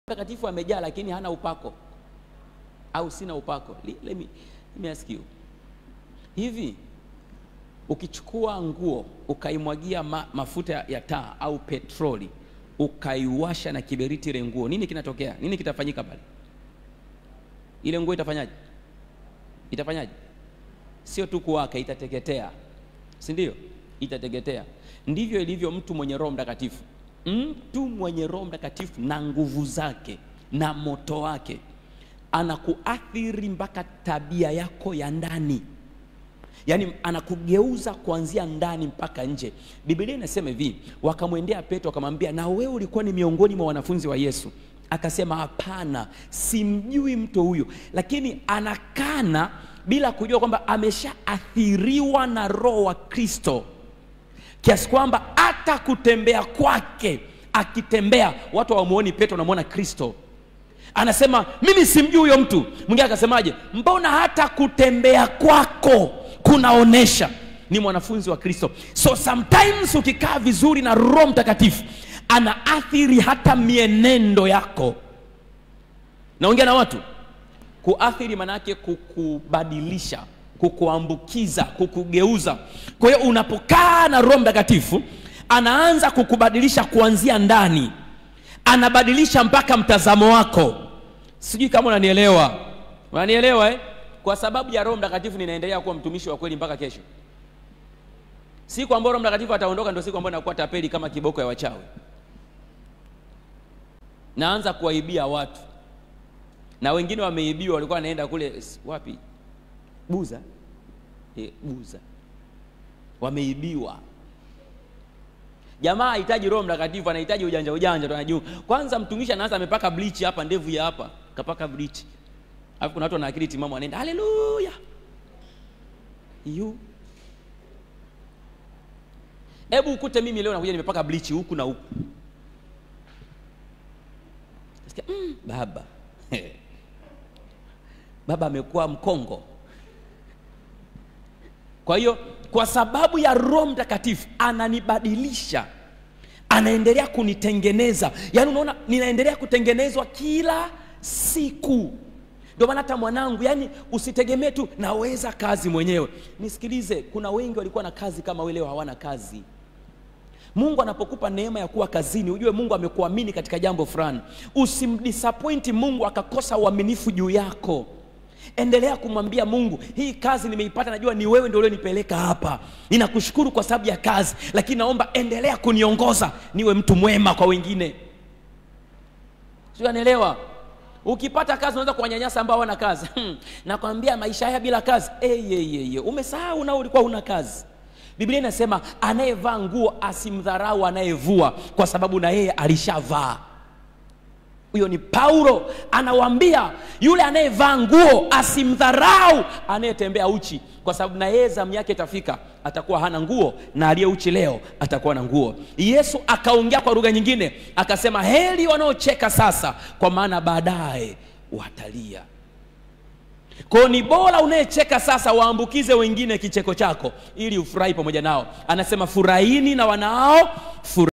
Mtakatifu amejaa lakini hana upako, au sina upako. Let me ask you. Hivi ukichukua nguo ukaimwagia mafuta ya taa au petroli, ukaiwasha na kiberiti ile nguo, nini kinatokea? Nini kitafanyika pale? Ile nguo itafanyaje? Itafanyaje? Sio tu kuwaka, itateketea. Si ndio? Itateketea. Ndivyo ilivyo mtu mwenye Roho Mtakatifu. Mtu mwenye Roho Mtakatifu na nguvu zake na moto wake anakuathiri mpaka tabia yako ya ndani. Yaani anakugeuza kuanzia ndani mpaka nje. Biblia inasema hivi, wakamwendea Petro akamwambia, na wewe ulikuwa ni miongoni mwa wanafunzi wa Yesu. Akasema hapana, simjui mtu huyu. Lakini anakana bila kujua kwamba ameshaathiriwa na Roho wa Kristo, kiasi kwamba hata kutembea kwake, akitembea watu hawamuoni Petro, wanamuona Kristo. Anasema mimi simjui huyo mtu. Mwingine akasemaje? Mbona hata kutembea kwako kunaonesha ni mwanafunzi wa Kristo. So sometimes ukikaa vizuri na Roho Mtakatifu, anaathiri hata mienendo yako. Naongea na watu. Kuathiri manake kukubadilisha, kukuambukiza, kukugeuza. Kwa hiyo unapokaa na Roho Mtakatifu, anaanza kukubadilisha kuanzia ndani. Anabadilisha mpaka mtazamo wako. Sijui kama unanielewa. Unanielewa eh? Kwa sababu ya Roho Mtakatifu ninaendelea kuwa mtumishi wa kweli mpaka kesho. Siku ambayo Roho Mtakatifu ataondoka ndio siku ambayo nakuwa tapeli kama kiboko ya wachawi. Naanza kuwaibia watu. Na wengine wameibiwa, walikuwa wanaenda kule wapi? Buza. Buza. Wameibiwa. Jamaa hahitaji Roho Mtakatifu, anahitaji ujanja ujanja tunajua. Kwanza mtumishi anaanza amepaka bleach hapa, ndevu ya hapa, kapaka bleach. Alafu kuna watu wana akili timamu wanaenda haleluya. You. Hebu ukute mimi leo nakuja nimepaka bleach huku na huku. Nasikia baba. Baba amekuwa mkongo. Kwa hiyo kwa sababu ya Roho Mtakatifu ananibadilisha, anaendelea kunitengeneza. Yaani unaona ninaendelea kutengenezwa kila siku. Ndio maana hata mwanangu, yani usitegemee tu naweza kazi mwenyewe. Nisikilize, kuna wengi walikuwa na kazi kama wewe leo hawana kazi. Mungu anapokupa neema ya kuwa kazini, ujue Mungu amekuamini katika jambo fulani. Usimdisappoint Mungu akakosa uaminifu juu yako. Endelea kumwambia Mungu, hii kazi nimeipata, najua ni wewe ndio ulionipeleka hapa. Ninakushukuru kwa sababu ya kazi, lakini naomba endelea kuniongoza niwe mtu mwema kwa wengine. Sio, unanielewa? Ukipata kazi unaweza kuwanyanyasa ambao hawana kazi. Nakwambia maisha haya bila kazi. Umesahau na ulikuwa huna kazi. Biblia inasema anayevaa nguo asimdharau anayevua, kwa sababu na yeye alishavaa. Huyo ni Paulo anawaambia yule anayevaa nguo asimdharau anayetembea uchi, kwa sababu na yeye zamu yake itafika atakuwa hana nguo, na aliye uchi leo atakuwa na nguo. Yesu akaongea kwa lugha nyingine akasema, heri wanaocheka sasa, kwa maana baadaye watalia. Kwa ni bora unayecheka sasa waambukize wengine kicheko chako ili ufurahi pamoja nao. Anasema furahini na wanao